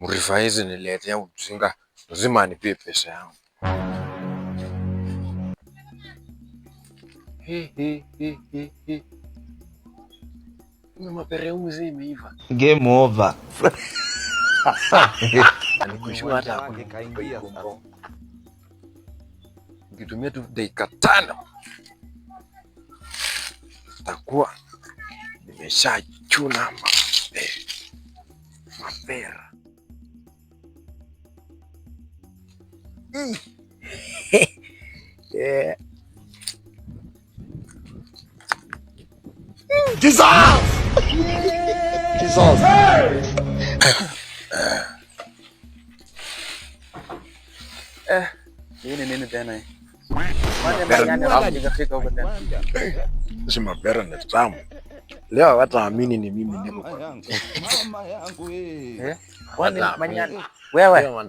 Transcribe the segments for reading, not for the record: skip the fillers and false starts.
Mrifaizi niletea ujinga, lazima anipie pesa yangu. He, he, he, he, he. Mapera yangu mzee imeiva. Game over. Nikushua hata hakuna mtu. Nikitumia tu dakika 5 takuwa nimeshachuna mapera. Yeah. Jesus! Jesus! Eh, hii ni nini tena hii? Hizi mapera ni tamu. Leo hawataamini ni mimi niko kwa. Eh? Manyani. Wewe.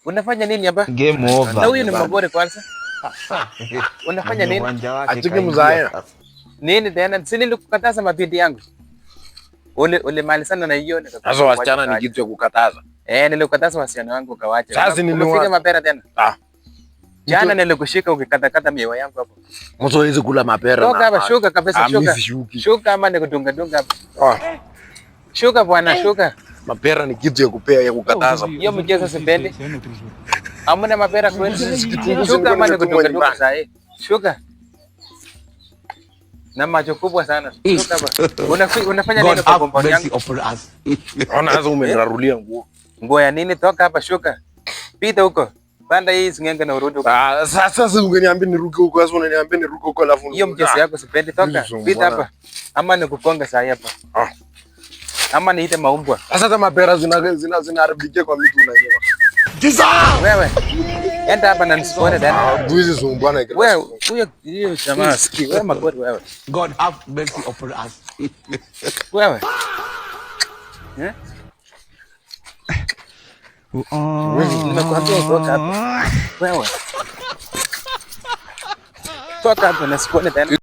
Unafanya nini hapa? Game over. Na huyu ni Magori kwanza. Unafanya nini? Achike mzae. Nini tena? Si nilikukataza mabindi yangu. Ule ule mali sana na hiyo nikakataza. Sasa wasichana ni kitu ya kukataza. Eh, nilikukataza wasichana wangu ukawacha. Sasa niliwa mapera tena. Ah. Jana nilikushika ukikatakata miwa yangu hapo. Mtu hawezi kula mapera. Toka hapa, shuka kabisa, shuka. Shuka ama nikudunga dunga hapa. Ah. Shuka bwana, shuka. Mapera ni kitu ya kupea ya kukataza. Hiyo mchezo sipendi. Hamna mapera kweli. Shuka ama nikudunga dunga saa hii. Shuka. Na macho kubwa sana. Shuka hapa. Unafanya nini kwa compound yangu? Ona sasa umenirarulia nguo. Nguo ya nini? Toka hapa, shuka. Pita huko. Panda hii singenge na urudi huko. Ah, sasa ungeniambia niruke huko, sasa unaniambia niruke huko alafu hiyo mchezo yako sipendi. Toka. Pita hapa. Ama nikukonga saa hii hapa. Ah. Ama niite maumbwa. Sasa hata mapera zinaharibikia kwa mtu unaiba. Jesus! Wewe. Enda hapa na nisikuone tena. Hizi zumbwana kila. Wewe, huyo hiyo jamaa sikii. Wewe Magori wewe. God have mercy upon us. Wewe. Eh? Nimekuambia toka hapa. Wewe. Toka hapa na sikuone tena.